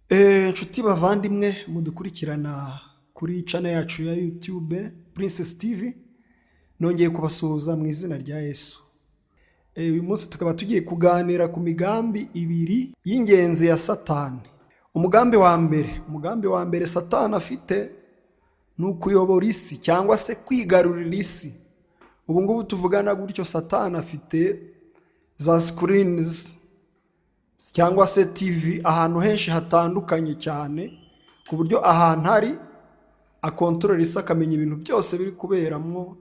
Inshuti bavandimwe mudukurikirana kuri channel yacu ya YouTube Princess TV, nongeye kubasuhuza mu izina rya Yesu. Uyu munsi tukaba tugiye kuganira ku migambi ibiri y'ingenzi ya Satani. Umugambi wa mbere Satani afite ni ukuyobora isi cyangwa se kwigarurira isi. Ubu ngubu tuvugana gutyo, Satani afite za screens cyangwa se TV ahantu henshi hatandukanye cyane, ku buryo ahantu ari akontorora isi, akamenya ibintu byose biri kuberamwo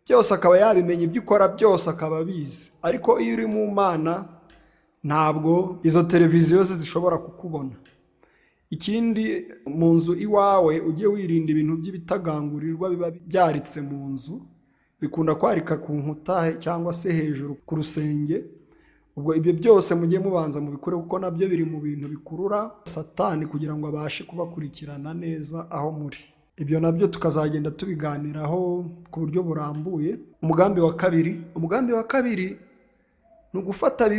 byose, akaba yabimenya, ibyo ukora byose akaba abizi. Ariko iyo uri mu Mana, ntabwo izo televiziyo ze zishobora kukubona. Ikindi, mu nzu iwawe ujye wirinda ibintu by'ibitagangurirwa biba byaritse mu nzu, bikunda kwarika ku nkuta cyangwa se hejuru ku rusenge. Ubwo ibyo byose mujye mubanza mubikore, kuko nabyo biri mu bintu bikurura Satani kugira ngo abashe kubakurikirana neza aho muri. Ibyo nabyo tukazagenda tubiganiraho ku buryo burambuye. Umugambi wa kabiri ni ugufata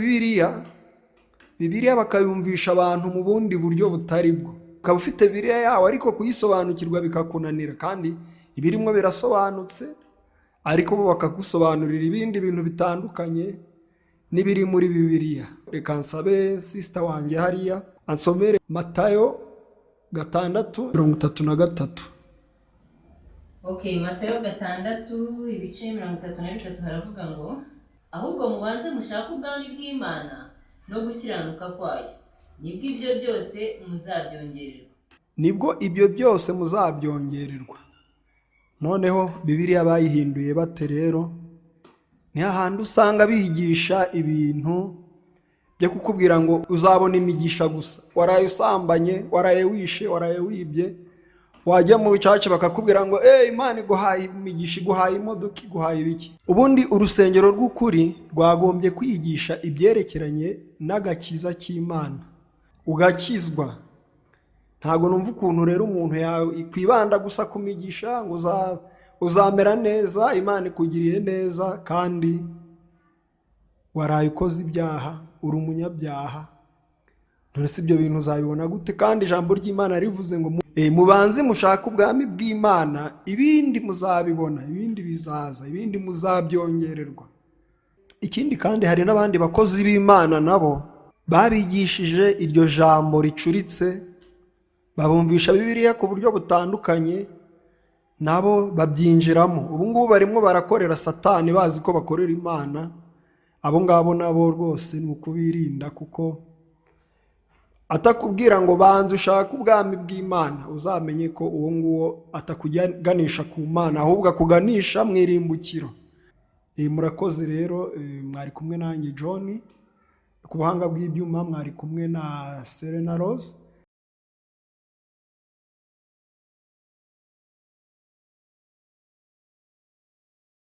Bibiliya bakayumvisha abantu mu bundi buryo butari bwo. Ukaba ufite Bibiliya yawe, ariko kuyisobanukirwa bikakunanira, kandi ibirimo birasobanutse, ariko bo bakagusobanurira ibindi bintu bitandukanye n'ibiri muri Bibiliya. Reka nsabe sister wanjye hariya ansomere Matayo 6:33. Ok, Matayo 6 ibice 33, haravuga ngo: "Ahubwo mubanze mushake ubwami bw'Imana no gukiranuka kwayo, nibwo ibyo byose muzabyongererwa." Nibwo ibyo byose muzabyongererwa. Noneho Bibiliya bayihinduye bate rero? Ni hahandi usanga bigisha ibintu byo kukubwira ngo uzabona imigisha gusa waraye usambanye, waraye wishe, waraye wibye. Wajya mu church bakakubwira ngo: "Eee, Imana iguhaye imigisha, iguhaye imodoka, iguhaye ibiki." Ubundi urusengero rw'ukuri rwagombye kwigisha ibyerekeranye n'agakiza k'Imana, ugakizwa. Ntabwo numva ukuntu rero umuntu yakwibanda gusa ku migisha, ngo uzamera neza, Imana ikugiriye neza, kandi waraye ukoze ibyaha, uri umunyabyaha. None se ibyo bintu uzabibona gute, kandi ijambo ry'Imana rivuze ngo mubanze mushake ubwami bw'Imana, ibindi muzabibona, ibindi bizaza, ibindi muzabyongererwa? Ikindi kandi, hari n'abandi bakozi b'Imana nabo babigishije iryo jambo ricuritse, babumvisha Bibiliya ku buryo butandukanye, nabo babyinjiramo. Ubu ngubu barimo barakorera Satani bazi ko bakorera Imana. Abo ngabo nabo rwose ni ukubirinda, kuko atakubwira ngo banza ushake ubwami bw'Imana, uzamenye ko uwo nguwo atakuganisha ku Mana, ahubwo akuganisha mu irimbukiro. Murakoze rero, mwari kumwe nanjye John, ku buhanga bw'ibyuma mwari kumwe na Serena Rose.